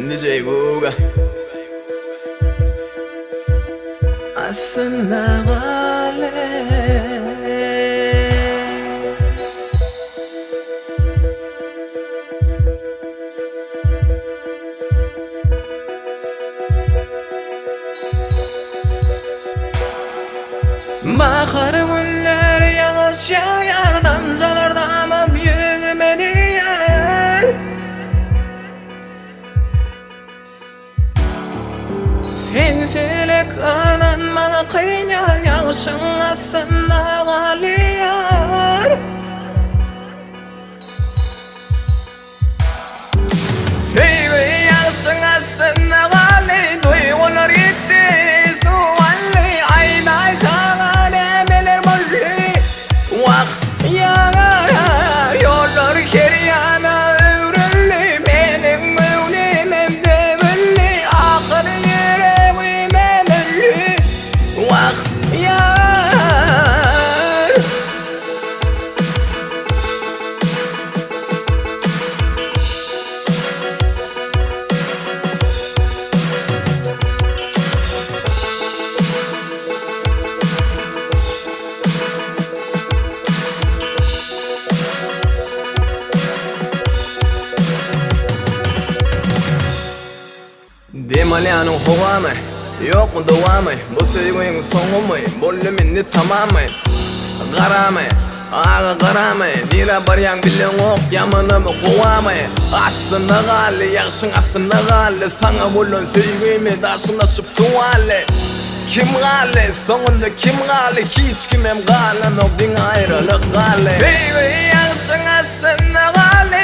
DJ Guga Aslynda galy Bahar günleri ýagyş ýagýar Damjalar damyp ýüzüme diýer Sensizlik ynanmagy kynýar Ýagşyň astynda galýar. Söýgi ýagşyň astynda galdy, Duýgular gitdi, suw aldy, Aýdaý saňa nämeler boldy? Wah, ýa-a, ýollar her ýana öwrüldi, Meniň göwnümem döwüldi, Ahyr ýüregimem öldi. Wah, ýar. Dem alýanyň howamy? Ýokmy dowamy? Bu söýgiň soňumy? Boldumy indi tamamy? Garamy? Aga garamy? Nirä barýaň bileňok ýamanamy gowamy? Aslynda galdy ýagşyň astynda galdy Saňa bolan söýgimi daşgynlaşyp suw aldy Kim galdy soňunda kim galdy Hiç kimem galanok diňe aýralyk galdy Söýgi ýagşyň astynda galdy.